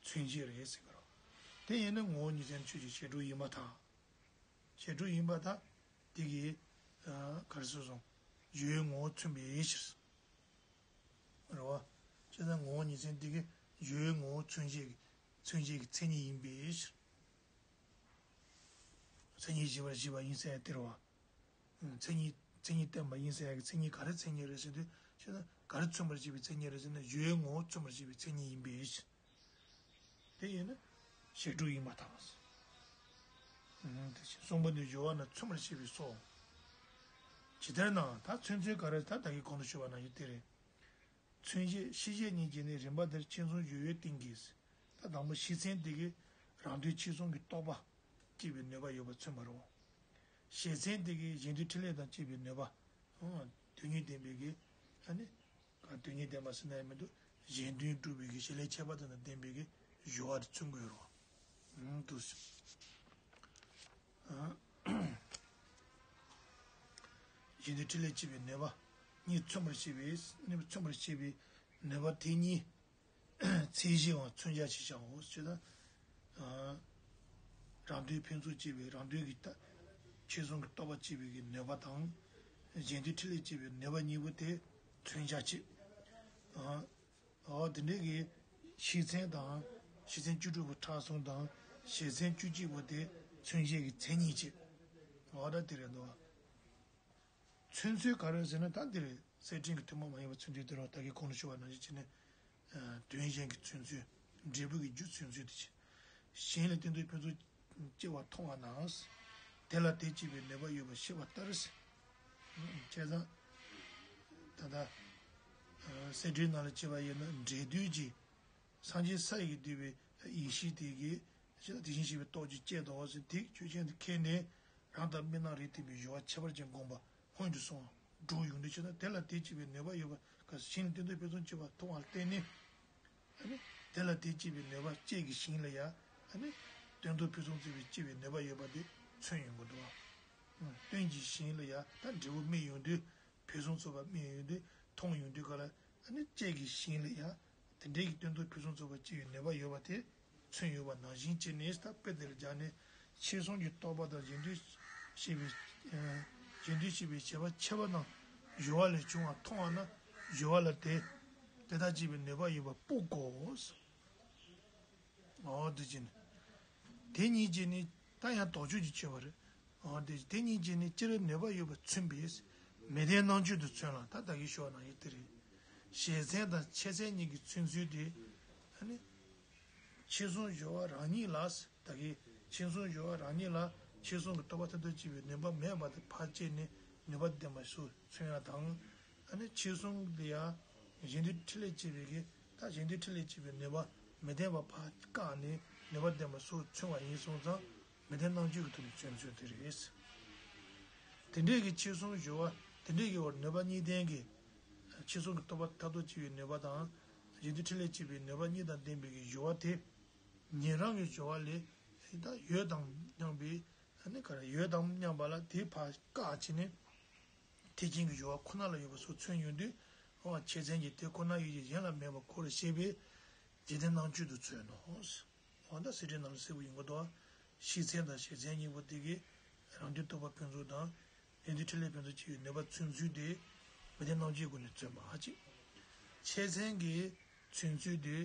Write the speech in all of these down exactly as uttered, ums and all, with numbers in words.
མཚོན་བྱེད་རེད་ཟེར་གི་རེད། དེ་ཡིན་ན་ངོ་བོ་ཉིད་ཅན་ཆོས་ཅན་བྱེ་བྲག་ཡིན་པར་ཐལ། བྱེ་བྲག་ཡིན་པར་ཐལ། དེ་གིས་ག་རེ་ཟེར་སོང་། སྦྱོར་བའི་ངོ་བོ་མཚོན་པའི་ཕྱིར། རེད་བ། བྱས་ཙང་ངོ་བོ་ཉིད་ཅན་དེ་གིས་སྦྱོར་བའི་ངོ་བོ་མཚོན་བྱེད་ཀྱི་མཚོན་བྱེད་ཀྱི་མཚན་ཉིད་ཡིན་པའི་ཕྱིར། མཚན་ཉིད་བཞི་པར་བཞི་པ་ཡིན་ཟེར་ཡ་དེ་རེད་བ། མཚན་ཉིད་མཚན་ཉིད་བསྟན་པ་ཡིན་ཟེར་ཡ་གི་མཚན་ཉིད་ག་རེ་མཚན་ཉིད་རེད་ཟེར་དུས་བྱས་ན་ག་རེ་མཚོན་པར་བྱེད་པའི་མཚན་ཉིད་རེད་ཟེར་ན་སྦྱོར་བའི་ངོ་བོ་མཚོན་པར་བྱེད་པའི་མཚན་ཉིད་ཡིན་པའི་ཕྱིར། དེ་ཡིན་ན་བྱེ་བྲག་ཡིན་པར་ཐལ། ཨང་། དེ་བཞིན་གསུམ་པོ་ནི་སྦྱོར་བ་ན་མཚོན་པར་བྱེད་པས་སོ། ཇི་ལྟར་ན་ད་མཚོན་ཚུལ་ག་རེ་ད་ད་གིན་གོང་དུ་ཞུས་པ་ནང་བཞིན་དེ་རེད། མཚོན་བྱེད་ཤེས་བྱེད་གཉིས་ཀྱིས་ནི་རིམ་པ་འདིར་ཕྱིར་མཚོན་སྦྱོར་བའི་སྟེང་གིས། ད་དང་པོ་ཤེས་ཚན་དེ་གིས་རང་དོན་ཕྱིར་མཚོན་གྱི་རྟོག་པ་སྐྱེ་བའི་ནུས་པ་ཡོད་པ་མཚོན་པ་རེད། བྱེད་མཚན་དེ་གིས་གཞན་དོན་འཕྲིན་ལས་དང་བཅས་པའི་ནུས་པ། ཨང་། དོན་སྙིང་ལྡན་པའི་གི། ཨ་ནི། གང་དོན་སྙིང་ལྡན་པ་ཟེར་ན་ཡང་མི་འདུག་གཞན་དོན་སྒྲུབ་པའི་གི་བྱེད་ལས་ཁྱད་པར་དེ་དང་ལྡན་པའི་གི་སྦྱོར་བ་དེ་མཚོན་གྱི་ཡོད་རེད། ཨང་། འདུག་སེ། ཨང་། གཞན་དོན་འཕྲིན་ལས་བཅས་པའི་ནུས་པ་གཉིས་མཚོན་པར་བྱེད་པའི་ནུས་པ་མཚོན་པར་བྱེད་པའི་ནུས་པ་དེ་གཉིས། ཚད་གཞིའང་མཚོན་བྱ་ཞེས་བྱའོ། ཞེས་དང་། རང་དོན་ཕན་ཚུན་བཅས་པའི་རང་དོན་གྱི་ལྟ། ཕྱིར་མཚོན་གྱི་རྟོག་པ་བཅས་པའི་གི་ནུས་པ་དང་། གཞན་དོན་འཕྲིན་ལས་བཅས་པའི་ནུས་པ་གཉིས་པོ་དེ་མཚོན་བྱ་བྱེད། འོ་དེ་འདྲའི་གི་ཤེས་ཚན་དང་ཤེས་ཚན་བཅུ་དྲུག་པོ་ཕྲ་གསུམ་དང་བྱེད་ཚན་བཅུ་གཅིག་པོ་དེ་མཚོན་བྱེད་ཀྱི་མཚན་ཉིད་བྱེད། འོ་ད་དེ་རེད་འདུག་མཚོན་ཚུལ་ག་རེ་ཟེར་ན་ད་འདིར་གསེར་ཕྲེང་གི་ཐུན་མོང་མ་ཡིན་པའི་མཚོན་ཚུལ་དེ་རུ་ད་གིན་གོང་དུ་ཞུས་པ་ནང་བཞིན་བྱས་ནས། དོན་གཞན་གྱི་མཚོན་ཚུལ། འབྲས་བུ་གི་རྒྱུ་མཚོན་ཚུལ་དེ་བྱས། གཞན་ལ་སྟོན་ཐོག་ཕན་ཚུན་སྐྱེ་བ་མཐོང་བ་ན། དེ་ལ་དེ་སྐྱེད་པའི་ནུས་པ་ཡོད་པར་ཤེས་པ་ལྟར། བྱས་ཙང་། ད་ལྟ། གསེར་ཕྲེང་ནང་ལ་བྱས་པ་ཡིན་ན་འབྲས་དོན་གྱི། སངས་རྒྱས་ས་ཡི་གི་འདུས་པའི་ཡེ་ཤེས་དེ་གིས་ཞེས་དེ་བཞིན་གཤེགས་པའི་སྟོབས་ཀྱིས་བསྐྱེད་དོ་ཞེས་དེ་ཆོས་ཅན་དུ་ཁས་ནས་རང་དང་དམིགས་རྣམ་རིགས་མཐུན་པའི་སྦྱོར་བ་ཁྱད་པར་ཅན་བསྒོམ་པ་སྔོན་དུ་སོང་བ་འགྲུབ་ཡོང་དུས་ཕྱིར་ན་དེ་ལ་དེ་སྐྱེད་པའི་ནུས་པ་ཡོད་པ་ག་གཞན་ལ་སྟོན་ཐོག་ཕན་ཚུན་སྐྱེ་བ་མཐོང་བ་ལ་བརྟེན་ནས། ཨ་ནི། དེ་ལ་དེ་སྐྱེད་པའི་ནུས་པ་སྐྱེད་ཀྱི་ཞིང་ལ་ཡ། ཨ་ནི། སྟོན་ཐོག་ཕུན་སུམ་ཚོགས་པའི་སྐྱེད་པའི་ནུས་པ་ཡོད་པ་དེ་མཚོན་ཡོང་གི་འདུག་བ། སྟོན་གྱི་ཞིང་ལ་ཡ་ད་འབྲས་བུ་སྨིན་ཡོང་དུས། ཕུན་སུམ་ཚོགས་པ་སྨིན་ཡོང་དུས་མཐོང་ཡོང་དུས་ག་ལ་ཨ་ནི་སྐྱེད་ཀྱི་ཞིང་ལ་ཡ། དེ་འདྲའི་གི་སྟོན་ཐོག་ཕུན་སུམ་ཚོགས་པ་སྐྱེ་བའི་ནུས་པ་ཡོད་པ་དེ་མཚོན་ཡོད་པ་ནང་བཞིན་བྱས་ནས་ད་དཔེ་དེ་ལ་སྦྱར་ནས་ཕྱིར་གསུམ་གྱི་རྟོག་པ་དང་གཞན་དོན་ཤེས་པའི་གཞན་དོན་ཤེས་པའི་བྱེད་པ་ཁྱད་པར་དང་སྦྱོར་བ་ལས་བྱུང་བ་མཐོང་བ་ན་སྦྱོར་བ་ལ་དེ་དེ་དག་སྐྱེད་པའི་ནུས་པ་ཡོད་པ་སྤུ་གོ། འོ་དེ་བྱས་ནས། དེ་གཉིས་ཀྱིས་ནི་ད་ཡང་དོགས་གཅོད་ཀྱི་ཆོས་པ་རེད། འོ་དེ་དེ་གཉིས་ཀྱིས་ནི་སྤྱིར་ནུས་པ་ཡོད་པ་མཚོན་པས། མི་ལྡན་རྣམ་གཅོད་དུ་མཚོན་ལ་ད་ལྟ་གི་ཞོར་ན་ཡོད་དེ་རེད། བྱེད་ཚན་དང་ཆེད་ཚན་གཉིས་ཀྱི་མཚོན་ཚུལ་དེ། ཨ་ནི། ཕྱིར་གསུམ་སྦྱོར་བ་རང་ཉིད་ལ། ད་གི་ཕྱིར་གསུམ་སྦྱོར་བ་རང་ཉིད་ལ་ཕྱིར་གསུམ་གྱི་རྟོག་པ་མཐར་ཐུག་སྐྱེ་བའི་ནུས་པ་མེད་པ་དེ་ཕར་བཅད་ནས་ནུས་པ་ལྡན་པ་སོགས་མཚོན་ཡ་དང་། ཨ་ནི་ཕྱིར་གསུམ་དེ་ཡང་གཞན་དོན་འཕྲིན་ལས་བཅས་པའི་གི་ད་གཞན་དོན་འཕྲིན་ལས་བཅས་པའི་ནུས་པ་མི་ལྡན་པ་ཕར་བཀག་ནས་ནུས་པ་ལྡན་པ་སོགས་མཚོན་པ་ཡིན་སོང་ཙང་མི་ལྡན་རྣམ་གཅོད་ཀྱི་ཐོག་ནས་མཚོན་ཚུལ་དེ་རེད། དེ་འདྲའི་གི་ཕྱིར་གསུམ་སྦྱོར་བ་དེ་འདྲའི་གི་བར་ནུས་པ་གཉིས་ལྡན་གྱི། ཕྱིར་གསུམ་གྱི་རྟོག་པ་མཐར་ཐུག་སྐྱེ་བའི་ནུས་པ་དང་། གཞན་དོན་འཕྲིན་ལས་བཅས་པའི་ནུས་པ་གཉིས་དང་ལྡན་པའི་གི་སྦྱོར་བ་དེ། ཉན་རང་གི་སྦྱོར་བ་ལས་ད་ཡོད་དམ་སྙམ་པའི་ཨ་ནི་ག་རེ་ཡོད་དམ་སྙམ་པ་ལ་དེ་ཕར་བཀག་བྱས་ནས་ཐེག་ཆེན་གྱི་སྦྱོར་བ་ཁོ་ན་ལ་ཡོད་པ་སོགས་མཚོན་ཡོང་དུས་འོ་ཆེད་ཚན་གྱི་དེ་ཁོ་ན་ཡོད་ཀྱི་གཞན་ལ་མེད་པ་ཁོ་རུ་བཤད་པས་འཇིག་རྟེན་རྣམ་གཅོད་དུ་མཚོན་ནོ། འོ་ད་གསེར་ཕྲེང་ནང་ལ་གསལ་པོ་ཡོང་གི་འདུག་ཤེས་ཚན་དང་བྱེད་ཚན་གཉིས་པོ་དེ་གས་རང་དོན་རྟོགས་པ་ཕན་ཚུན་དང་གཞན་དོན་འཕྲིན་ལས་ཕན་ཚུན་བཅས་པའི་ནུས་པ་མཚོན་ཚུལ་དེ་མི་ལྡན་རྣམ་གཅོད་སྒོ་ནས་མཚོན་པ་ཨ་ཅེ། ཆེད་ཚན་གྱི་མཚོན་ཚུལ་དེ་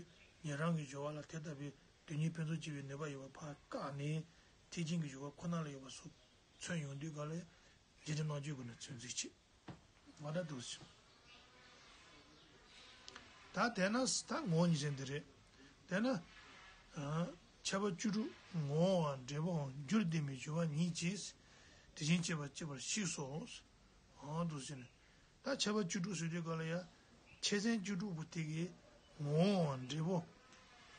ཉན་རང་གི་སྦྱོར་བ་ལ་དེ་ལྟ་བུའི་དོན་གཉིས་ཕན་ཚུན་བཅས་པའི་ནུས་པ་ཡོད་པ་ཕར་བཀག་ནས་ཐེག་ཆེན་གྱི་སྦྱོར་བ་ཁོ་ན་ལ་ཡོད་པ་སོགས་མཚོན་ཡོང་དུས་ག་ལ་འཇིག་རྟེན་རྣམ་གཅོད་སྒོ་ནས་མཚོན་ཚུལ་བྱེད། ང་ད་འདུག་སེ། ད་དེས་ན་ད་ངོ་བོ་ཉིད་ཅན་འདི་རེད། དེས་ན། ཨ། ཁྱད་པར་བཅུ་དྲུག་ངོ་བོའམ་འབྲས་བུའམ་རྒྱུར་ལྡན་པའི་སྦྱོར་བ་ཉིད་ཀྱིས། དེ་བཞིན་གཤེགས་པ་སྐྱེད་པར་བྱེད་སོ། ཨ་འདུག་སེ་ནི། ད་ཁྱད་པར་བཅུ་དྲུག་ཟེར་དུས་ག་ལ་ཡ། ཆེད་ཚན་བཅུ་དྲུག་པོ་དེ་གའི་ངོ་བོའམ་འབྲས་བུ།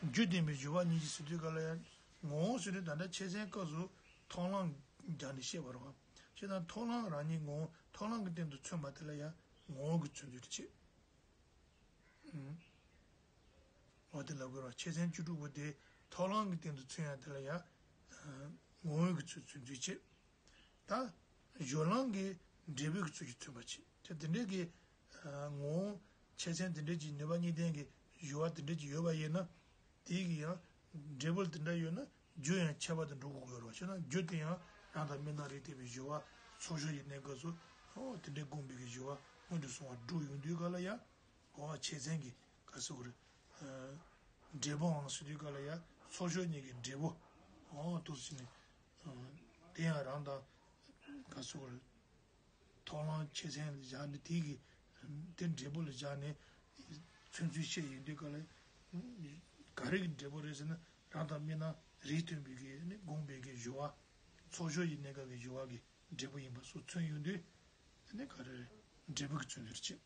རྒྱུར་ལྡན་པའི་སྦྱོར་བ་ཉིད་ཀྱིས་ཟེར་དུས་ག་ལ་ཡ། ངོ་བོ་ཟེར་དུས་ད་ལྟ་ཆེད་ཚན་སྐབས་སུ་མཐོང་ལམ་སྦྱར་ནས་བཤད་པ་རེད་བ། བྱས་ཙང་མཐོང་ལམ་རང་ཉིད་ངོ་བོ་མཐོང་ལམ་གྱི་སྟེང་དུ་མཚོན་པ་དེ་ལ་ཡང་ངོ་བོ་གི་མཚོན་ཚུལ་དུ་བྱེད། ཨུམ། འོ་དེ་ལབ་དགོས་རེད་བ། ཆེད་ཚན་བཅུ་དྲུག་པོ་དེ་མཐོང་ལམ་གྱི་སྟེང་དུ་མཚོན་ཡ་དེ་ལ་ཡང་ངོ་བོ་གི་ཚུལ་མཚོན་ཚུལ་བྱེད། ད་སྦྱོར་ལམ་གྱི་འབྲས་བུ་གི་ཚུལ་གྱིས་མཚོན་པ་བྱེད། དེ་དེ་འདྲའི་གི་ངོ་བོ་ཆེད་ཚན་དེ་འདྲའི་གི་ནུས་པ་གཉིས་ལྡན་གྱི་སྦྱོར་བ་དེ་འདྲའི་གི་ཡོད་པ་ཡིན་ན། དེ་གི་ཡང་ འབྲས་བུ་དེ་འདྲ་ཡོད་ན་རྒྱུ་ཡང་ཁྱད་པར་དུ་འགྲོ་དགོས་ཀྱི་ཡོད་རེད་བ། བྱས་ན་རྒྱུ་དེ་ཡང་རང་དང་མི་རྣམས་རིགས་མཐུན་པའི་སྦྱོར་བ་ཚོགས་ཞུགས་ཀྱི་གནས་སྐབས་སུ་ཨོ་དེ་འདྲའི་བསྒོམས་པའི་གི་སྦྱོར་བ་སྔོན་དུ་སོང་བ་སྒྲུབ་ཡོང་དུས་ག་ལ་ཡང་ཨོ་ཆེ་ཚན་གྱི་ག་ཟེར་དགོས་རེད། འབྲས་བུའང་ཟེར་དུས་ག་ལ་ཡང་ཚོགས་ཞུགས་གཉིས་ཀྱི་འབྲས་བུ་ཨོ་ཏོག་ཙམ་ནས་དེ་ཡང་རང་དང་ག་ཟེར་དགོས་རེད། མཐོང་ལམ་ཆེ་ཚན་ལ་བཞག་ནས་དེ་གི་དེ་འབྲས་བུ་ལ་བཞག་ནས་མཚོན་ཚུལ་བཤད་ཡོང་དུས་ག་ལ་ག་རེ་གི་འབྲས་བུ་རེད་ཟེར་ན་རང་དང་མི་རྣམས་རིགས་མཐུན་པའི་གི་ནི་བསྒོམས་པའི་གི་སྦྱོར་བ་ཚོགས་ཞུགས་ཀྱི་གནས་སྐབས་ཀྱི་སྦྱོར་བ་གི་འབྲས་བུ་ཡིན་པ་སོགས་མཚོན་ཡོང་དུས་དེ་ནི་ག་རེ་རེད། འབྲས་བུ་གི་མཚོན་ཚུལ་བྱེད།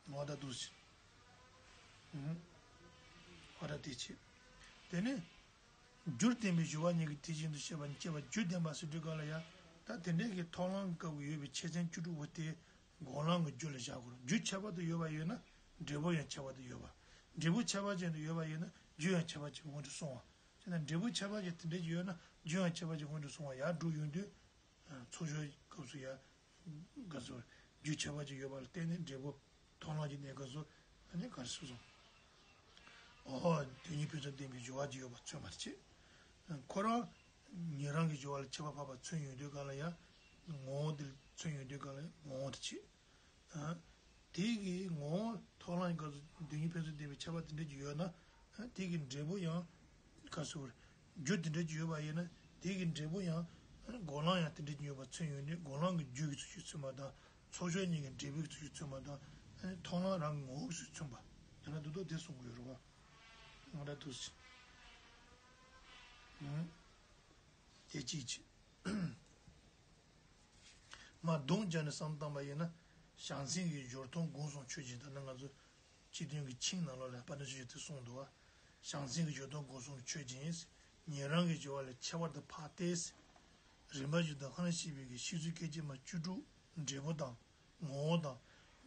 ངོ་ད་འདུག་ཟེར། ཨུམ། ཨ་ད་དེ་བྱེད། དེ་ནི། རྒྱུར་ལྡན་པའི་སྦྱོར་བ་གཉིས་ཀྱི་དེ་བཞིན་དུ་སྐྱེ་བ་སྐྱེ་བ་རྒྱུ་ལྡན་པ་ཟེར་དུས་ག་ལ་ཡ། ད་དེ་འདྲའི་གི་མཐོང་ལམ་སྐབས་ཀྱི་ཡོད་པའི་ཆེ་ཚན་བཅུ་དྲུག་པོ་དེ་སྒོམ་ལམ་གྱི་རྒྱུ་ལ་བཞག་དགོས་རེད། རྒྱུ་ཁྱད་པར་དུ་ཡོད་པ་ཡོད་ན་འབྲས་བུ་ཡང་ཁྱད་པར་དུ་ཡོད་པ། འབྲས་བུ་ཁྱད་པར་ཅན་དུ་ཡོད་པ་ཡོད་ན་རྒྱུ་ཡང་ཁྱད་པར་ཅན་སྔོན་དུ་སོང་བ། བྱས་ན་འབྲས་བུ་ཁྱད་པར་ཅན་དེ་འདྲའི་ཡོད་ན་རྒྱུ་ཡང་ཁྱད་པར་ཅན་སྔོན་དུ་སོང་བ་ཡར་སྒྲུབ་ཡོང་དུས། ཚོགས་ཞུགས་སྐབས་སུ་ཡང་། ག་ཚོད། རྒྱུ་ཁྱད་པར་ཅན་ཡོད་པ་ལ་བརྟེན་ནས་འབྲས་བུ་མཐོང་ལམ་གྱི་གནས་སྐབས་སུ་ཨ་ནི་ག་རེ་ཟེར་སོང་། ཨོ། དོན་གཉིས་ཕན་ཚུན་ལྡན་པའི་སྦྱོར་བ་ཅིག་ཡོད་པ་མཚོན་པར་བྱེད། ཁོ་རང་ཉན་རང་གི་སྦྱོར་བ་ལ་ཁྱད་པར་འཕགས་པ་མཚོན་ཡོང་དུས་ག་ལ་ཡང་། ངོ་བོ་དེ་ལ་མཚོན་ཡོང་དུས་ག་ལ་ཡང་ངོ་བོ་དེ་བྱེད། དེ་གི་ངོ་བོ་མཐོང་ལམ་གྱི་སྐབས་སུ་དོན་གཉིས་ཕན་ཚུན་ལྡན་པའི་ཁྱད་པར་དེ་འདྲ་ཅིག་ཡོད་ན། དེ་གི་འབྲས་བུ་ཡང་། ག་ཟེར། རྒྱུ་དེ་འདྲ་ཅིག་ཡོད་པ་ཡིན་ན་དེ་གི་འབྲས་བུ་ཡང་། སྒོམ་ལམ་ཡང་དེ་འདྲ་ཅིག་ཡོད་པ་མཚོན་ཡོང་དུས་སྒོམ་ལམ་གྱི་རྒྱུ་གི་ཚུལ་གྱིས་མཚོན་པ་དང་ཚོགས་ཞུགས་གཉིས་ཀྱི་འབྲས་བུའི་ཚུལ་གྱིས་མཚོན་པ་དང་། མཐོང་ལམ་རང་གི་ངོ་བོ་གི་ཚུལ་མཚོན་པ། ཡང་ན་འདི་དོ་དེ་གསུང་གི་ཡོད་རེད་བ། ང་འདྲ་འདུག་ཟེར། དེ་གཅིག་བྱེད། མ་སྡོམ་སྦྱར་ནས་བསམ་བཏང་པ་ཡིན་ན། བྱང་སེམས་ཀྱི་སྦྱོར་སྟངས་སྒོམ་གསུམ་ཆོས་ཅན། ད་ནི་ང་ཚོ་སྤྱི་དོན་གྱི་ཆིངས་ནང་ལོགས་ལ་དཔལ་ལྡན་ཆོས་རྗེ་དེ་གསུངས་འདུག་བ། བྱང་སེམས་ཀྱི་སྦྱོར་སྟངས་སྒོམ་གསུམ་ཆོས་ཅན། ཉན་རང་གི་སྦྱོར་བ་ལས་ཁྱད་པར་དུ་འཕགས་ཏེ། རིམ་པ་བཞིན་དུ་སྔར་བཤད་པའི་གི་ཤེས་ཚུལ་སྐད་ཅིག་མ་བཅུ་དྲུག་འབྲས་བུ་དང་ངོ་བོ་དང་།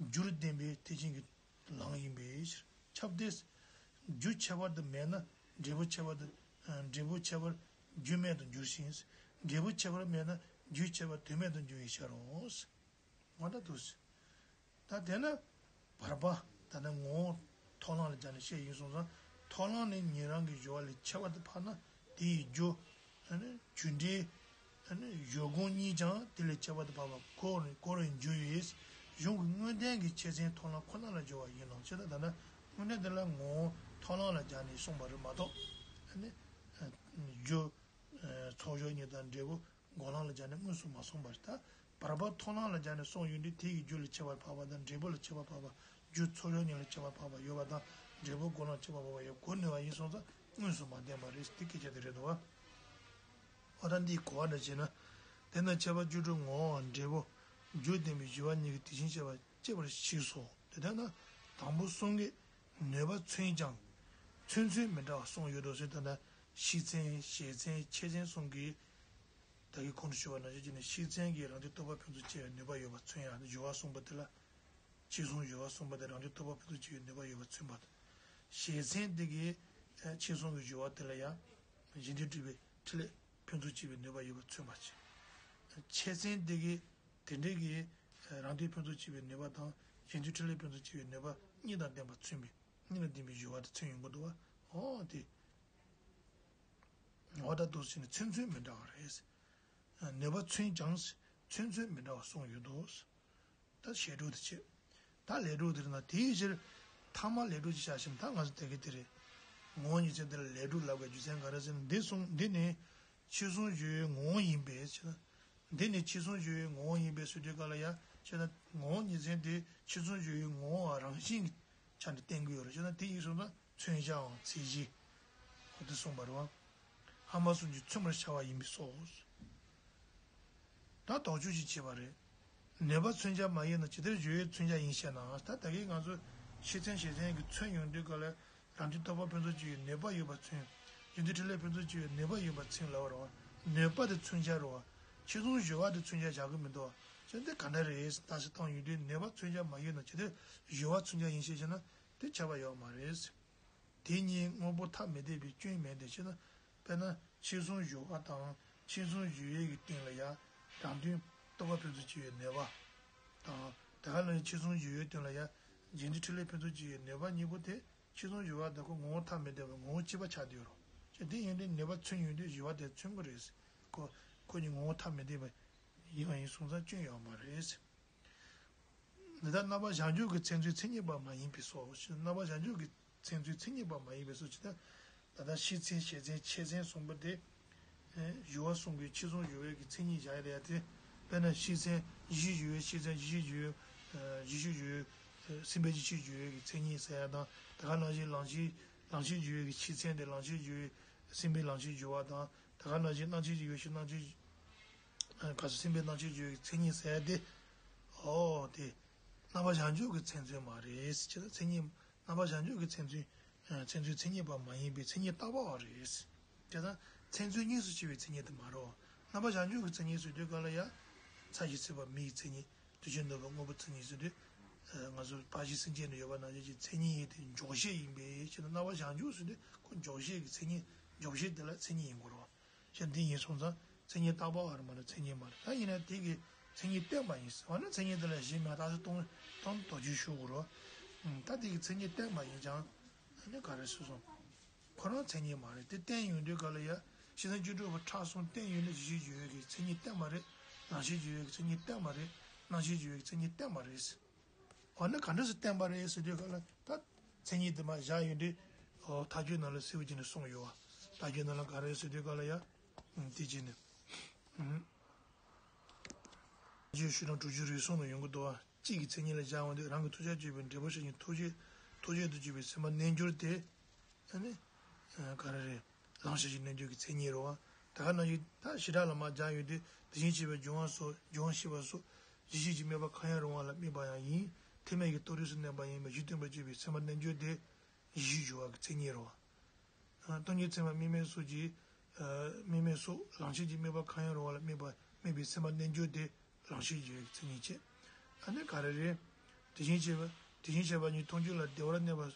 རྒྱུར་ལྡན་པའི་ཐེག་ཆེན་གྱི་ལམ་ཡིན་པའི་ཕྱིར་ཁྱབ་སྟེ། རྒྱུ་ཁྱད་པར་དུ་མེད་ན་འབྲས་བུ་ཁྱད་པར་དུ། འབྲས་བུ་ཁྱད་པར་རྒྱུ་མེད་དུ་འགྱུར་ཞིང་། འབྲས་བུ་ཁྱད་པར་མེད་ན་རྒྱུ་ཁྱད་པར་དོན་མེད་དུ་འགྱུར་བའི་ཕྱིར་རོ། ང་ད་དུ། ད་དེ་ན། བར་པ། ད་ནི་ངོ་བོ་མཐོང་ལམ་ལ་སྦྱར་ནས་བཤད་ཡིན་སོང་ཙང་། མཐོང་ལམ་ནི་ཉན་རང་གི་སྦྱོར་བ་ལས་ཁྱད་པར་དུ་འཕགས་ན་དེ་ཡི་རྒྱུ། ཨ་ནི་རྒྱུ་འབྲས། ཨ་ནི་སྦྱོར་སྒོམ་གཉིས་ཀྱང་དེ་ལས་ཁྱད་པར་དུ་འཕགས་པ་གོ་རུ་གོ་རུ་འགྱུར་ཡོད། གཞུང་གི་དངོས་བསྟན་གྱི་ཆེ་ཚན་མཐོང་ལམ་ཁོ་ན་ལ་སྦྱོར་བ་ཡིན་ནོ། བྱས་ཙང་ད་ནི་དངོས་གནས་དེ་ལ་ངོ་བོ་མཐོང་ལམ་ལ་སྦྱར་ནས་གསུངས་པ་རེད་མ་གཏོགས། ཨ་ནི་རྒྱུ། ཚོགས་ཞུགས་གཉིས་དང་འབྲས་བུ་སྒོམ་ལམ་ལ་སྦྱར་ནས་དངོས་སུ་མ་གསུངས་པ་རེད་ད། བར་པ་མཐོང་ལམ་ལ་སྦྱར་ནས་གསུངས་ཡོང་དུས་དེ་ཡི་རྒྱུ་ལ་ཁྱད་པར་འཕགས་པ་དང་འབྲས་བུ་ལ་ཁྱད་པར་འཕགས་པ། རྒྱུ་ཚོགས་ཞུགས་གཉིས་ལ་ཁྱད་པར་འཕགས་པ་ཡོད་པ་དང་འབྲས་བུ་སྒོམ་ལམ་ཁྱད་པར་འཕགས་པ་ཡོད་གོ་ནུས་པ་ཡིན་སོང་ཙང་དངོས་སུ་མ་བསྟན་པ་རེད། དེ་སྐད་ཆ་དེ་རེད་འདུག་བ། འོ་ད་འདིའི་གོ་བ་འདྲ་བྱས་ན། དེ་ན་ཁྱད་པར་བཅུ་དྲུག་ངོ་བོའམ་འབྲས་བུ། རྒྱུར་ལྡན་པའི་སྦྱོར་བ་གཉིས་ཀྱི་དེ་བཞིན་གཤེགས་པ་སྐྱེད་པར་བྱས་སོ། དེ་ལྟར་ན། དང་པོ་གསུམ་གྱིས་ནུས་པ་མཚོན་ཀྱང་། མཚོན་ཚུལ་མི་འདྲ་བ་གསུངས་ཡོད་དོ་ཟེར། ད་ལྟ་ཤེས་ཚན་བྱེད་ཚན་ཆེ་ཚན་གསུམ་གྱིས། ད་གིན་གོང་དུ་ཞུས་པ་ནང་བཞིན་བྱས་ནས་ཤེས་ཚན་གྱིས་རང་རྒྱུད་རྟོགས་པ་ཕུན་སུམ་ཆེ་བའི་ནུས་པ་ཡོད་པ་མཚོན་ཡང་སྦྱོར་བ་གསུངས་པ་དེ་ལ། ཤེས་གསུམ་སྦྱོར་བ་གསུངས་པ་དེ་རང་རྒྱུད་རྟོགས་པ་ཕུན་སུམ་ཆེ་བའི་ནུས་པ་ཡོད་པ་མཚོན་པ་དང་། བྱེད་ཚན་དེ་གིས་ཤེས་གསུམ་གྱི་སྦྱོར་བ་དེ་ལ་ཡང་གཞན་དོན་སྒྲུབ་པའི་ཕྲིན་ལས་ཕུན་སུམ་ཆེ་བའི་ནུས་པ་ཡོད་པ་མཚོན་པར་བྱེད། ཆེ་ཚན་དེ་གིས་དེ་འདྲའི་གི་རང་དོན་ཕུན་སུམ་ཆེ་བའི་ནུས་པ་དང་གཞན་དོན་ཕྲིན་ལས་ཕུན་སུམ་ཆེ་བའི་ནུས་པ་གཉིས་དང་ལྡན་པ་མཚོན་པའི་གཉིས་དང་ལྡན་པའི་སྦྱོར་བ་དེ་མཚོན་ཡོང་གི་འདུག་བ། འོ་དེ། འོ་ད་འདུག་ཟེར་ནས་མཚོན་ཚུལ་མི་འདྲ་བ་རེད། ནུས་པ་མཚོན་ཀྱང་མཚོན་ཚུལ་མི་འདྲ་བ་གསུངས་ཡོད་དོ། ད་བཤད་གྲོས་དེ་བྱེད། ད་ལས་གྲོས་དེ་རེད་ན་དེའི་ཕྱིར། ཐ་མ་ལས་གྲོས་ཀྱི་བྱ་ཞིང་ད་ང་ཚོ་དེ་ག་དེ་རེད། ངོ་བོ་ཉིད་མཚན་དེ་ལ་ལས་གྲོས་ལབ་པའི་རྒྱུ་མཚན་ག་རེ་ཟེར་ན་འདི་གསུངས་འདི་ནི། ཕྱི་གསུམ་སྦྱོར་བའི་ངོ་བོ་ཡིན་པས་ཟེར་ན། འདི་ནི་ཕྱི་གསུམ་སྦྱོར་བའི་ངོ་བོ་ཡིན་པས་ཟེར་དུས་ག་ལ་ཡ། ཟེར་ན་ངོ་བོ་ཉིད་མཚན་དེ་ཕྱི་གསུམ་སྦྱོར་བའི་ངོ་བོའམ་རང་བཞིན་གྱི་ཆ་ནས་བསྟན་གྱི་ཡོད་རེད། ཟེར་ན་དེ་ཡིན་སོང་ན། མཚོན་བྱའམ་མཚན་གཞི། འོ་དེ་གསུངས་པ་རེད་བ། ཧ་མ་གསུམ་གྱིས་མཚོན་པར་བྱ་བ་ཡིན་པས་སོ། ད་དོགས་གཅོད་ཅིག་བྱས་པ་རེད། ནུས་པ་མཚོན་བྱ་མ་ཡིན་ན་ཇི་ལྟར་སྦྱོར་བའི་མཚོན་བྱ་ཡིན་ཞེ་ན། ད་ད་གིན་ང་ཚོ་ཤེས་ཚན་བྱེད་ཚན་གྱི་མཚོན་ཡོང་དུས་ག་ལ་རང་རྒྱུད་རྟོགས་པ་ཕུན་སུམ་ཆེ་བའི་ནུས་པ་ཡོད་པ་མཚོན། གཞན་དོན་ཕྲིན་ལས་ཕུན་སུམ་ཆེ་བའི་ནུས་པ་ཡོད་པ་མཚོན་ལབ་པ་རེད་བ། ནུས་པ་དེ་མཚོན་བྱ་རེད་བ། ཕྱི་གསུམ་སྦྱོར་བ་དེ་མཚོན་བྱ་བཞག་གི་མི་འདུག་བ། ཅི་འདི་ག་འདྲ་རེད་ལྟ་ཞིབ་བཏང་ཡོང་དུས་ནུས་པ་མཚོན་བྱ་མ་ཡིན་ན་ཇི་ལྟར་སྦྱོར་བ་མཚོན་བྱ་ཡིན་ཞེས་བྱས་ན་དེ་ཁྱབ་པ་ཡོད་མ་རེད། དེ་གཉིས་དངོས་པོ་ཐ་མི་དད་པའི་སྐྱོན་མེད་དེ། ཅི་ན། དཔེར་ན་ཕྱི་གསུམ་སྦྱོར་བ་དང་ཕྱི་གསུམ་སྦྱོར་བའི་གི་སྟེང་ལ་ཡ། རང་དོན་རྟོགས་པ་ཕུན་སུམ་ཆེ་བའི་ནུས་པ་དང་། དེ་ག་ལ་ནི་ཕྱི་གསུམ་སྦྱོར་བའི་སྟེང་ལ་ཡ། རྗེས་འདྲེན་ཕྲིན་ལས་ཕུན་སུམ་ཆེ་བའི་ནུས་པ་གཉིས་པོ་དེ་ ཕྱིར་ཚོང་སྦྱོར་བ་དེ་ཁོ་ངོ་བོ་ཐ་མི་དད་པ་ངོ་བོ་གཅིག་པ་ཆགས་བསྡད་ཡོད་རེད། ཅེས་དེ་ཡིན་དུས་ནུས་པ་མཚོན་ཡོང་དུས་སྦྱོར་བ་དེ་མཚོན་གྱི་རེད། ཁོ་ཁོ་གཉིས་ངོ་བོ་ཐ་མི་དད་པ་ཡིན་པ་ཡིན་སོང་ཙང་སྐྱོན་ཡོད་མ་རེད། འདི་ལྟར་རྣམ་པ་བྱང་ཆུབ་ཀྱི་མཚན་མཚོན་མཚན་ཉིད་པ་མ་ཡིན་པས་སོ། རྣམ་པ་བྱང་ཆུབ་ཀྱི་མཚན་མཚོན་མཚན་ཉིད་པ་མ་ཡིན་པས་སོ། ཇི་ལྟར་ད་ལྟ་ཤེས་མཚན་བྱེད་མཚན་ཆེད་མཚན་གསུམ་པོ་དེ། སྦྱོར་བ་གསུམ་གྱི་ཕྱིར་ཚོང་སྦྱོར་བའི་གི་མཚན་ཉིད་བཞག་ཡ་དེ། དཔེར་ན་ཤེས་མཚན་ཡིད་ཆེས་སྦྱོར་བའི་ཤེས་མཚན་ཡིད་ཆེས་སྦྱོར་བའི། ཡིད་ཆེས་སྦྱོར་བའི། སེམས་པའི་ཡིད་ཆེས་སྦྱོར་བའི་གི་མཚན་ཉིད་ཟེར་ཡ་དང་། དེ་ག་ནང་བཞིན་ལང་ཆེན། ལང་ཆེན་སྦྱོར་བའི་གི་ཤེས་མཚན་དེ་ལང་ཆེན་སྦྱོར་བའི། སེམས་པའི་ལང་ཆེན་སྦྱོར་བ་དང་། དེ་ག་ནང་བཞིན་སྣང་ཆེན་སྦྱོར་བའི་ཤེས་སྣང་ཆེན། ག་ཚོད་སེམས་པའི་སྣང་ཆེན་སྦྱོར་བའི་མཚན་ཉིད་ཟེར་ཡ་དེ། ཨོ་དེ། རྣམ་པ་བྱང་ཆུབ་ཀྱི་མཚན་མཚོན་མ་རེད་ཅེས་དང་མཚན་ཉིད། རྣམ་པ་བྱང་ཆུབ་ཀྱི་མཚན་མཚོན། མཚན་མཚོན་མཚན་ཉིད་པ་མ་ཡིན་པའི་མཚན་ཉིད་བཏགས་པ་བ་རེད། དེ་དང་མཚན་མཚོན་གཉིས་སུ་ཕྱེ་བའི་མཚན་ཉིད་དུ་མ་རེད། རྣམ་པ་བྱང་ཆུབ་ཀྱི་མཚན་ཉིད་ཟེར་དུས་ག་ལ་ཡ། མཚན་གཞི་ཚིག་པ་མིའི་མཚན་ཉིད། དུས་ཆེན་ནོར་བུ་དངོས་པོ་མཚན་ཉིད་ཟེར་དུས། ང་ཚོ་འཕགས་བཞི་སེམས་ཅན་དུ་ཡོད་པ་ནང་བཞིན་གྱི་མཚན་ཉིད་ཡིན་ཏེ་འཇོག་བྱེད་ཡིན་པས་ཅེས་དང་རྣམ་པ་བྱང་ཆུབ་ཟེར་དུས་ཁོ་འཇོག་བྱེད་ཀྱི་མཚན་ཉིད། འཇོག་བྱེད་དེ་ལ་མཚན་ཉིད་ཡིན་དགོས་རེད། ཞེས་འདི་ཡིན་སོང་ཙང་མཚན་ཉིད་བཏགས་པ་བ་རེད་མ་གཏོགས་མཚན་ཉིད་མ་རེད། ད་ཡིན་ན་དེ་གི་མཚན་ཉིད་བསྟན་པ་ཡིན་ཟེར་བ་ན་མཚན་ཉིད་དེ་ལ་གཞི་མ་བཏགས་སུ་སྟོང་སྟོང་དོར་རྒྱུ་ཞུ་དགོས་རེད། ད་དེ་གི་མཚན་ཉིད་བསྟན་པ་ཡིན་ཀྱང་ཨ་ནི་ག་རེ་ཟེར་སོང་། ཁོ་རང་མཚན་ཉིད་མ་རེད་དེ་བསྟན་ཡོང་དུས་ག་ལ་ཡ། ཤེས་མཚན་བཅུ་དྲུག་པོ་ཕྲ་གསུམ་བསྟན་ཡོང་དུས་གཞི་གཞི་སྦྱོར་བའི་གི་མཚན་ཉིད་བསྟན་པ་རེད། རང་བཞིན་སྦྱོར་བའི་གི་མཚན་ཉིད་བསྟན་པ་རེད། སྣང་ཆེན་སྦྱོར་བའི་གི་མཚན་ཉིད་བསྟན་པ་རེད། འོ་ན་ག་འདྲ་སེ་བསྟན་པ་རེད་ཟེར་དུས་ག་ལ་ད། མཚན་ཉིད་དེ་མ་བཞག་ཡོད་དུས། ཨོ་མཐའ་དཔྱོད་ནང་ལ་གསལ་བོ་བྱས་ནས་གསུངས་ཡོད་བ། མཐའ་དཔྱོད་ནང་ལ་ག་རེ་ཟེར་དུས་ག་ལ་ཡ། དེ་བྱས་ནས། ཨུམ། བཅུ་དྲུག་དྲུག་ཅུ་རེ་གསུངས་ནས་ཡོང་གི་འདུག་བ། གཅིག་གི་མཚན་ཉིད་ལ་བཞག་འོང་དུས་རང་གི་ཐོབ་བྱར་གྱུར་པའི་འབྲས་བུ་ཤེས་ཀྱི་ཐོབ་བྱེད། ཐོབ་བྱེད་དུ་གྱུར་པའི་སེམས་པ་རྣལ་འབྱོར་དེ། ཨ་ནི། ག་རེ་རེད། ལང་ཤེས་ཀྱི་རྣལ་འབྱོར་གྱི་མཚན་ཉིད་རེད་བ། ད་ག་ནང་བཞིན་ད་བྱེ་བྲག་ལ་མར་སྦྱར་ཡོང་དུས་དེ་བཞིན་གཤེགས་པའི་སྦྱོར་བ་སོགས་སྦྱོར་བ་ཤེས་པ་སོགས་གཞི་ཤེས་ཀྱི་དམིགས་པ་གང་ཡང་རུང་བ་ལ་དམིགས་པ་ཡང་ཡིན། ཐེག་དམན་གྱི་རྟོགས་རིགས་སུ་གནས་པ་ཡིན་པའི་གཞི་སྟོན་པར་བྱེད་པའི་སེམས་པ་རྣལ་འབྱོར་དེ། གཞི་སྦྱོར་བ་གི་མཚན་ཉིད་རེད་བ། སྟོང་ཉིད་ཚད་མ་དམིགས་མེད་སོགས་ཀྱི། དམིགས་མེད་སོགས་ལང་ཤེས་ཀྱི་དམིགས་པ་གང་ཡང་རུང་བ་ལ་དམིགས་པ་དམིགས་པའི་སེམས་པ་རྣལ་འབྱོར་དེ་ལང་ཤེས་སྦྱོར་བའི་མཚན་ཉིད་བྱེད། ཨ་ནི་ག་རེ་རེད། དེ་བཞིན་གཤེགས་པ་དེ་བཞིན་གཤེགས་པ་ཉིད་མཐོང་ཆོས་ལ་བདེ་བར་གནས་པ།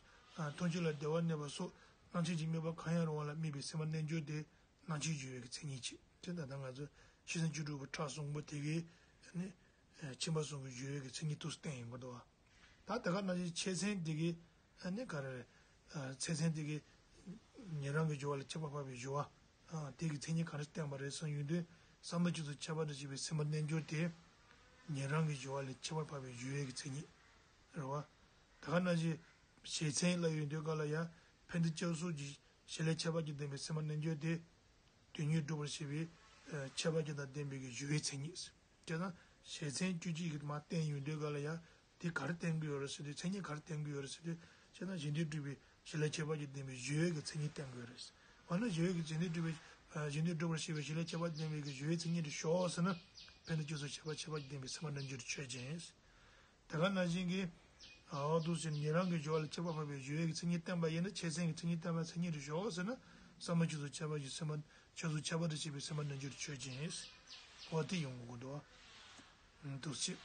མཐོང་ཆོས་ལ་བདེ་བར་གནས་པ་སོགས་སྣང་ཆེན་གྱི་དམིགས་པ་གང་ཡང་རུང་བ་ལ་དམིགས་པའི་སེམས་པ་རྣལ་འབྱོར་དེ་སྣང་ཆེན་སྦྱོར་བའི་གི་མཚན་ཉིད་བྱེད། དེ་ད་ལྟ་ང་ཚོ་ཤེས་མཚན་བཅུ་དྲུག་པོ་ཕྲ་གསུམ་པོ་དེ་གའི་ནི། ཁྱིམ་པ་གསུམ་གྱི་སྦྱོར་བའི་གི་མཚན་ཉིད་དུ་བསྟན་ཡོང་གི་འདུག་བ། ད་དེ་ག་ནང་བཞིན་ཆེད་མཚན་དེ་གའི་ནི་ག་རེ་རེད། ཆེད་མཚན་དེ་གའི་ཉན་རང་གི་སྦྱོར་བ་ལས་ཁྱད་པར་འཕགས་པའི་སྦྱོར་བ། དེ་གི་མཚན་ཉིད་ག་རེ་བསྟན་པ་རེད་གསུངས་ཡོང་དུས་ཟབ་མོ་སྤྱོད་ཚུལ་ཁྱད་པར་དུ་བྱས་པའི་སེམས་པ་རྣལ་འབྱོར་དེ། ཉན་རང་གི་སྦྱོར་བ་ལས་ཁྱད་པར་འཕགས་པའི་སྦྱོར་བའི་གི་མཚན་ཉིད། རེད་བ། དེ་ག་ནང་བཞིན། བྱེད་མཚན་ལ་ཡོད་དུས་ག་ལ་ཡང་ཕན་བདེ་སྐྱབས་སུ་མཆི། བྱེད་ལས་ཁྱད་པར་གྱིས་ལྡན་པའི་སེམས་པ་རྣལ་འབྱོར་དེ། དོན་གཉིས་སྒྲུབ་པར་བྱེད་པའི་ཁྱད་པར་གྱིས་དང་ལྡན་པའི་གི་སྦྱོར་བའི་མཚན་ཉིད། བྱས་ཙང་བྱེད་མཚན་བཅུ་གཅིག་གི་མ་བསྟན་ཡོང་དུས་ག་ལ་ཡང་དེ་ག་རེ་བསྟན་གྱི་ཡོད་རེད་ཟེར་དུས་མཚན་ཉིད་ག་རེ་བསྟན་གྱི་ཡོད་རེད་ཟེར་དུས་བྱས་ཙང་གཞན་དོན་སྒྲུབ་པའི་བྱེད་ལས་ཁྱད་པར་གྱིས་ལྡན་པའི་སྦྱོར་བའི་གི་མཚན་ཉིད་བསྟན་གྱི་ཡོད་རེད། འོ་ན་སྦྱོར་བའི་གི་གཞན་དོན་སྒྲུབ་པའི་གཞན་དོན་སྒྲུབ་པར་བྱེད་པའི་བྱེད་ལས་ཁྱད་པར་གྱིས་ལྡན་པའི་གི་སྦྱོར་བའི་མཚན་ཉིད་དུ་ཞོག་ཟེར་ན། ཕན་བདེ་སྐྱབས་སུ་མཆི་བྱེད་པ་ཁྱད་པར་གྱིས་ལྡན་པའི་སེམས་པ་རྣལ་འབྱོར་ཆོས་ཅན། དེ་ག་ནང་བཞིན་གྱི། འོ་འདུག་ཟེར་ཉན་རང་གི་སྦྱོར་བ་ལས་ཁྱད་པར་འཕགས་པའི་སྦྱོར་བའི་གི་མཚན་ཉིད་བསྟན་པ་ཡིན་ན་ཆེད་མཚན་གྱི་མཚན་ཉིད་བསྟན་པ་མཚན་ཉིད་དུ་ཞོག་ཟེར་ན། ཟབ་མོ་སྤྱོད་ཚུལ་ཁྱད་པར་གྱིས་སེམས་པ་སྤྱོད་ཚུལ་ཁྱད་པར་དུ་བྱས་པའི་སེམས་པ་རྣལ་འབྱོར་ཆོས་ཅན། འོ་དེ་ཡོང་དགོས་འདུག་འདུག་ཟེར།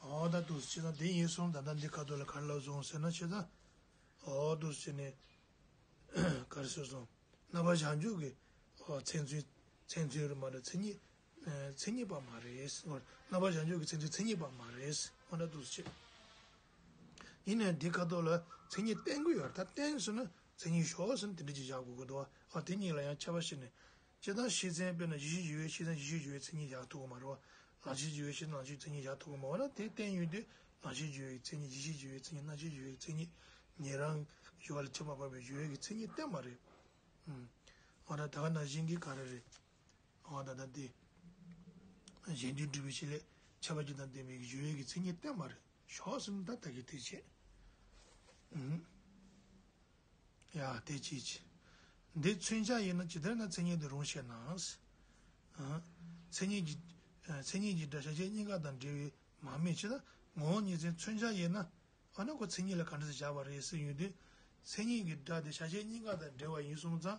འོ་ད་འདུག་ཟེར་ན་དེ་ཡིན་སོང་ད་ལྟ་འདི་ཁ་ཐོག་ལ་ག་རེ་ལབ་སོང་ཟེར་ན་བྱས་ཙང་། འོ་འདུག་ཟེར་ནས། ག་རེ་ཟེར་སོང་། རྣམ་པ་བྱང་ཆུབ་ཀྱི། མཚན་མཚོན། མཚན་མཚོན་རེད་མ་རེད་མཚན་ཉིད། མཚན་ཉིད་པ་མ་རེད། རྣམ་པ་བྱང་ཆུབ་ཀྱི་མཚན་མཚོན་མཚན་ཉིད་པ་མ་རེད། འོ་ན་འདུག་ཟེར། ཡིན་ནའི་འདི་ཁ་ཐོག་ལ་མཚན་ཉིད་བསྟན་གྱི་ཡོད་རེད་ད་བསྟན་ཟེར་ན་མཚན་ཉིད་ཞོག་ཟེར་ན་དེ་འདྲ་ཅིག་བཞག་དགོས་ཀྱི་འདུག་བ། ཨ་དེ་གཉིས་ལ་ཡང་ཁྱད་པར་ཕྱེ་ནས། སྤྱིར་བཏང་ཤེས་མཚན་དཔེར་ན་གཞི་ཤེས་སྦྱོར་བའི་ཤེས་མཚན་གཞི་ཤེས་སྦྱོར་བའི་མཚན་ཉིད་བཞག་ཐུབ་ཀྱི་མ་རེད་བ། ལང་ཤེས་སྦྱོར་བའི་ཤེས་མཚན་ལང་ཤེས་མཚན་ཉིད་བཞག་ཐུབ་ཀྱི་མ་རེད་བ་ན་དེ་བསྟན་ཡོད་དུས་ལང་ཤེས་སྦྱོར་བའི་མཚན་ཉིད་གཞི་ཤེས་སྦྱོར་བའི་མཚན་ཉིད་སྣང་ཤེས་སྦྱོར་བའི་མཚན་ཉིད་ཉན་རང་སྦྱོར་བ་ལས་ཁྱད་པར་འཕགས་པའི་སྦྱོར་བའི་གི་མཚན་ཉིད་བསྟན་པ་རེད། ཨུམ། འོ་ད་ད་ག་ནང་བཞིན་གྱི་ག་རེ་རེད། འོ་ད་ད་དེ། གཞན་དོན་སྒྲུབ་པའི་བྱེད་ལས་ཁྱད་པར་གྱིས་དང་ལྡན་པའི་སྦྱོར་བའི་གི་མཚན་ཉིད་བསྟན་པ་རེད་ཞོག་ཟེར་ན་ད་ད་གི་དེ་བྱེད། ཨུམ། ཡ་དེ་ཅི་ཅི། འདི་མཚོན་བྱ་ཡིན་ན་ཇི་ལྟར་ན་མཚན་ཉིད་དུ་རུང་ཞེ་ན། མཚན་ཉིད་ཀྱི། མཚན་ཉིད་ཀྱི་སྒྲ་བྱ་བྱེད་གཉིས་ཀ་དང་འབྲེལ་བའི་མ་དམིགས་ཕྱིར་ན་ངོ་བོ་ཉིད་མཚན་མཚོན་བྱ་ཡིན་ན། འོ་ན་ཁོ་མཚན་ཉིད་ལ་ག་འདྲ་ཞིག་བཞག་པ་རེད་ཟེར་ཡོང་དུས། མཚན་ཉིད་ཀྱི་སྒྲ་དེ་བྱ་བྱེད་གཉིས་ཀ་དང་འབྲེལ་བ་ཡིན་སོང་ཙང་།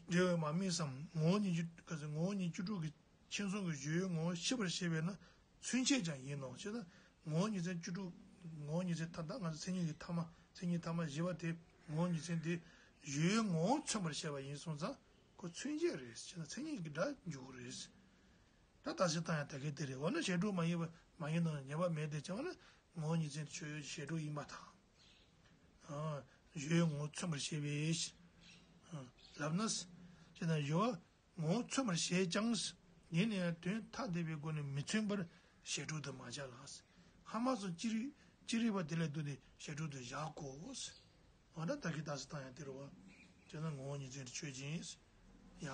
འབྲེལ་བའི་མ་དམིགས་སམ་ངོ་བོ་ཉིད་ཀྱི་ངོ་བོ་ཉིད་བཅུ་དྲུག་གི་མཚན་མཚོན་གྱི་སྦྱོར་བའི་ངོ་བོ་ཤེས་པར་བྱེད་པས་ན། མཚོན་བྱེད་ཀྱང་ཡིན་ནོ་ཞེ་ན། ངོ་བོ་ཉིད་མཚན་བཅུ་དྲུག་ངོ་བོ་ཉིད་མཚན་ཐ་དད་ང་ཚོ་མཚན་ཉིད་ཀྱི་ཐ་མ་མཚན་ཉིད་ཐ་མ་བཞི་པ་དེ་ངོ་བོ་ཉིད་མཚན་དེ་སྦྱོར་བའི་ངོ་བོ་མཚོན་པར་བྱེད་པ་ཡིན་སོང་ཙང་ཁོ་མཚོན་བྱེད་རེད་ཞེ་ན་མཚན་ཉིད་ཀྱི་སྒྲ་འཇུག་གི་རེད། ད་ད་ཅི་ལྟ་ཡང་ད་གིན་དེ་རེད་འོ་ན་བྱེད་སྒྲོ་མ་ཡིན་པ་མ་ཡིན་ནོ་ཉན་པ་མེད་དེ་བྱ་བ་ན་ངོ་བོ་ཉིད་མཚན་ཆོས་བྱེད་སྒྲོ་ཡིན་པ་དང་། ཨ། གཞོལ་བའི་ངོ་བོ་མཚོན་པར་བྱེད་པས། ཨ། ལབ་ན། ཅེ་ན་གཞོལ་བ་ངོ་བོ་མཚོན་པར་བྱེད་ཀྱང་། ཡིན་ན་ཡང་དོན་ཐ་དད་པའི་སྒོ་ནས་མི་མཚོན་པར་བྱེད་སྒྲོ་དུ་མ་བཞག་ལ། ཧ་མ་སོང་ཅི་རིགས་ཅི་རིགས་པ་དེ་ལས་བསྡུས་ཏེ་བྱེད་སྒྲོ་དུ་བཞག་གོ། འོ་ན་ད་གི་ད་སི་ཐང་ཡང་དེ་རུ་བ། ཅེ་ན་ངོ་བོ་ཉིད་མཚན་དུ་ཆོས་ཅན། ཡ།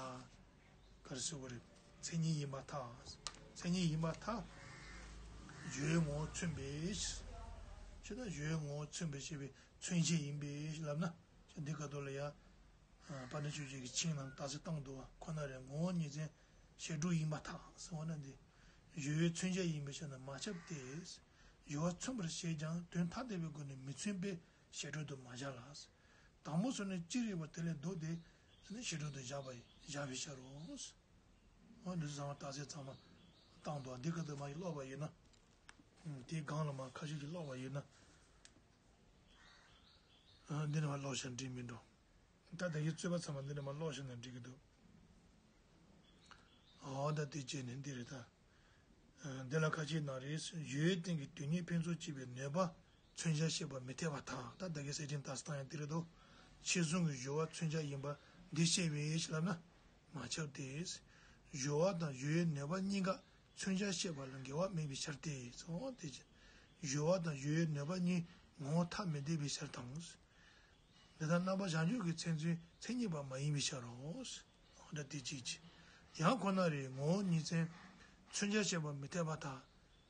ག་རེ་ཟེར་བ་རེད། མཚན་ཉིད་ཡིན་པར་ཐལ། མཚན་ཉིད་ཡིན་པར་ཐལ། གཞོལ་བའི་ངོ་བོ་མཚོན་པའི། ཅེ་ན་གཞོལ་བའི་ངོ་བོ་མཚོན་པའི་ཞེས་པའི་མཚོན་བྱེད་ཡིན་པས་ལབ་ན། ཅེ་འདི་ག་དོ་ལ་ཡ། ཨ། པཎ་ཆེན་ཆོས་རྒྱལ་གྱི་ཆིངས་ནང་ད་སི་བཏང་འདུག་བ། ཁོ་ན་རེ་ངོ་བོ་ཉིད་མཚན་བྱེད་སྒྲོ་ཡིན་པར་ཐལ་ཟེར་བ་ན་འདི། གཞོལ་བའི་མཚོན་བྱེད་ཡིན་པའི་ཕྱིར་ན་མ་ཁྱབ་སྟེ། གཞོལ་བ་མཚོན་པར་བྱེད་ཀྱང་དོན་ཐ་དད་པའི་སྒོ་ནས་མི་མཚོན་པས་བྱེད་སྒྲོ་དུ་མ་བཞག་ལ། དང་པོ་སོ་ནས་ཅི་རིགས་པ་དེ་ལས་ལྡོག་སྟེ་ནི་བྱེད་སྒྲོ་དུ་བཞག་པ་ཡིན་བཞག་པའི་ཕྱིར་རོ། འོ་འདི་ཚོ་ཚང་མ་ད་སི་ཚང་མ་བཏང་འདུག་འདི་ག་དུ་མ་ཡིན་ཀློག་པ་ཡིན་ན། ཨུམ། དེའི་སྒང་ལ་མ་ཁ་ཤས་ཀྱིས་ཀློག་པ་ཡིན་ན། ཨ། འདི་ནས་མ་ཀློག་བཞག་འགྲིག་མི་འགྲོ། ད་ད་གི་རྩོད་པ་ཚང་མ་འདི་ནས་མ་ཀློག་བཞག་ན་འགྲིག་གི་འདུག་འོ་ད་དེ་བྱས་ནས་འདི་རེད་ད། ཨ། འདི་ལ་ཁ་ཅིག་ནང་རེད། གཞོལ་བའི་རྟེན་གྱི་དོན་གཉིས་ཕན་ཚུན་གཅིག་པའི་ནོད་པ་མཚོན་བྱར་བཤད་པ་མི་འཐད་པར་ཐལ། ད་ད་གི་གསེར་ཕྲེང་ད་སི་ཐང་ཡང་འདི་རེད་དོ། ཕྱི་གསུང་གི་གཞོལ་བ་མཚོན་བྱ་ཡིན་པ་འདི་བཤད་པའི་ཕྱིར་ལབ་ན། མ་ཁྱབ་སྟེ། གཞོལ་བ་དང་གཞོལ་བའི་ནོད་པ་གཉིས་ཀ་མཚོན་བྱར་བཤད་པ་ལ་འགལ་བ་མེད་པའི་ཕྱིར་ཏེ། གསུངས་ཏེ། གཞོལ་བ་དང་གཞོལ་བའི་ནོད་པ་གཉིས་ངོ་བོ་ཐ་མི་དད་པའི་ཕྱིར་དང་། འདི་ལྟར་རྣམ་པ་བྱང་ཆུབ་ཀྱི་མཚན་མཚོན་མཚན་ཉིད་པ་མ་ཡིན་པའི་ཕྱིར་རོ། འོ་ད་དེ་གཅིག་ཅིག་ཡང་ཁོ་ན་རེ་ངོ་བོ་ཉིད་མཚན་མཚོན་བྱར་བཤད་པ་མི་འཐད་པར་ཐལ།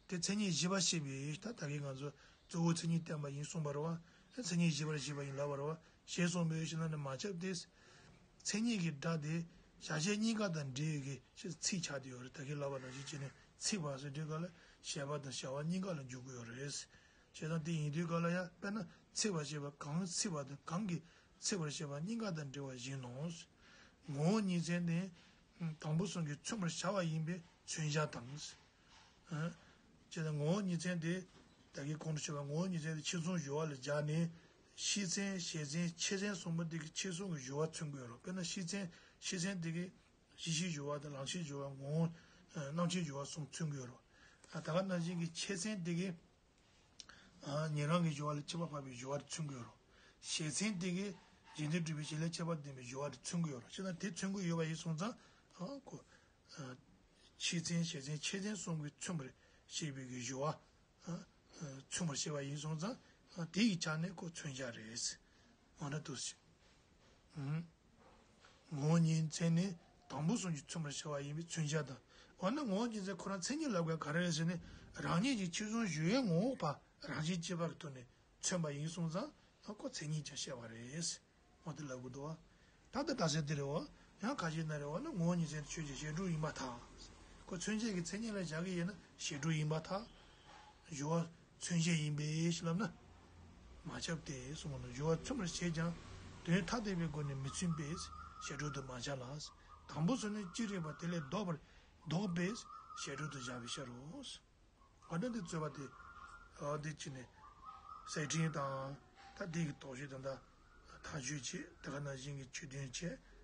དེ་མཚན་ཉིད་བཞི་པ་བཤད་པའི་ད་ད་གིན་ང་ཚོ་གཙོ་བོ་མཚན་ཉིད་བསྟན་པ་ཡིན་གསུངས་པ་རེད་བ། མཚན་ཉིད་བཞི་པར་བཤད་པ་ཡིན་ལབ་པ་རེད་བ། ཞེས་གསུངས་པའི་ཕྱིར་ན་ནི་མ་ཁྱབ་སྟེ། མཚན་ཉིད་ཀྱི་སྒྲ་དེ་བྱ་བྱེད་གཉིས་ཀ་དང་འབྲེལ་བའི་གི་ཕྱིར་ཚིག་ཆགས་བསྡད་ཡོད་རེད། ད་གིན་ལབ་པ་ནང་བཞིན་བྱས་ནས་ཚིག་པ་ཟེར་དུས་སྐབས་ལ་བྱེད་པ་དང་བྱ་བ་གཉིས་ཀ་ལ་འཇུག་གི་ཡོད་རེད། བྱས་ཙང་དེ་ཡིན་དུས་སྐབས་ལ་ཡང་དཔེར་ན་ཚིག་པ་ཞེས་པ་གང་ཚིག་པ་དང་གང་གིས་ཚིག་པར་བྱེད་པ་གཉིས་ཀ་དང་འབྲེལ་བ་བཞིན་ནོ། ངོ་བོ་ཉིད་མཚན་ནི། དང་པོ་གསུམ་གྱིས་མཚོན་པར་བྱ་བ་ཡིན་པས་མཚོན་བྱ་དང་། ཨ། ཅེས་དང་ངོ་བོ་ཉིད་མཚན་དེ། ད་གིན་གོང་དུ་ཞུས་པ་ངོ་བོ་ཉིད་མཚན་དེ་ཕྱི་གསུང་གཞོལ་བ་ལ་སྦྱར་ནས། ཤེས་མཚན་ཤེས་མཚན་ཆོས་མཚན་གསུམ་པོ་དེ་གིས་ཕྱི་གསུང་གི་གཞོལ་བ་མཚོན་གྱི་ཡོད་རེད། དཔེར་ན་ཤེས་མཚན་ཤེས་མཚན་དེ་གིས་གཞི་ཤེས་གཞོལ་བ་དང་ལམ་ཤེས་གཞོལ་བ་ངོ་བོ་རྣམ་མཁྱེན་གཞོལ་བ་གསུམ་མཚོན་གྱི་ཡོད་རེད། ད་ག་ནང་བཞིན་གྱི་ཆོས་མཚན་དེ་གིས། ཨ། ཉན་རང་གི་གཞོལ་བ་ལ་ཁྱད་པར་འཕགས་པའི་གཞོལ་བ་མཚོན་གྱི་ཡོད་རེད། ཤེས་མཚན་དེ་གིས་གཞན་དོན་སྒྲུབ་པའི་བྱེད་ལས་ཁྱད་པར་ལྡན་པའི་གཞོལ་བ་དེ་མཚོན་གྱི་ཡོད་རེད། ཅེས་ན་དེ་མཚོན་གྱི་ཡོད་པ་ཡིན་སོང་ཙང་། ཨ། ཁོ། ཨ། ཆོས་མཚན་ཤེས་མཚན་ཆོས་མཚན་གསུམ་གྱིས་མཚོན་པར་བྱེད་པའི་གི་གཞོལ་བ། ཨ། མཚོན་པར་བྱེད་པ་ཡིན་སོང་ཙང་། ཨ། དེ་ཡི་ཆ་ནས་ཁོ་མཚོན་བྱ་རེད། འོ་ན་འདུག་སེ། ཨུམ། ངོ་བོ་ཉིད་མཚན་ནི་དང་པོ་གསུམ་གྱིས་མཚོན་པར་བྱ་བ་ཡིན་པས་མཚོན་བྱ་དང་། འོ་ན་ངོ་བོ་ཉིད་མཚན་ཁོ་རང་མཚན་ཉིད་ལབ་དགོས་ག་རེ་རེད་ཟེར་ན། རང་ཉིད་ཀྱི་ཕྱི་གསུང་གཞོལ་བའི་ངོ་བོ་པ་རང་བཞིན་གཅིག་པ་གི་ཐོག་ནས་མཚོན་པ་ཡིན་སོང་ཙང་། ཨ། ཁོ་མཚན་ཉིད་ཀྱང་བཤད་པ་རེད། འོ་དེ་ལབ་དགོས་འདུག་བ། ད་ལྟ་ད་ཟེར་དེ་རེད་བ། ཡང་ཁ་ཤས་ན་རེད་བ་ན་ངོ་བོ་ཉིད་མཚན་ཆོས་ཅན་བྱེད་སྒྲོ་ཡིན་པར་ཐལ། ཁོ་མཚོན་བྱེད་ཀྱི་མཚན་ཉིད་ལ་བཞག་གི་ཡིན་ན་བྱེད་སྒྲོ་ཡིན་པར་ཐལ། གཞོལ་བ་མཚོན་བྱེད་ཡིན་པས་ལབ་ན། མ་ཁྱབ་སྟེ་གསུངས་ནོ། གཞོལ་བ་མཚོན་པར་བྱེད་ཀྱང་དོན་ཐ་དད་པའི་སྒོ་ནས་མི་མཚོན་པས་བྱེད་སྒྲོ་དུ་མ་བཞག་ལ། དང་པོ་གསུམ་ནི་ཅི་རིགས་པ་དེ་ལས་ལྡོག་པར་ལྡོག་པས་བྱེད་སྒྲོ་དུ་བཞག་པའི་ཕྱིར་རོ། འོ་ན་འདི་རྩོད་པ་དེ། འོ་འདི་ཅི་ནས། གསེར་ཕྲེང་དང་། ད་འདི་གི་དོགས་གཅོད་དང་ད། ཐག་གཅོད་བྱེད་དེ་ག་ནང་བཞིན་གྱི་ཆོས་དོན་བྱེད་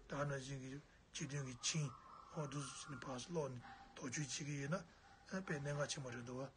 དེ་ག་ནང་བཞིན་གྱི་སྤྱི་དོན་གྱི་ཆིངས། འོ་འདུག་སེ་ནས་ཕར་ཀློག་ནས་དོགས་གཅོད་བྱེད་ཀྱི་ཡོད་ན། ཨ། དཔེ་གནད་འགག་ཆེན་པོ་རེད་འདུག་བ།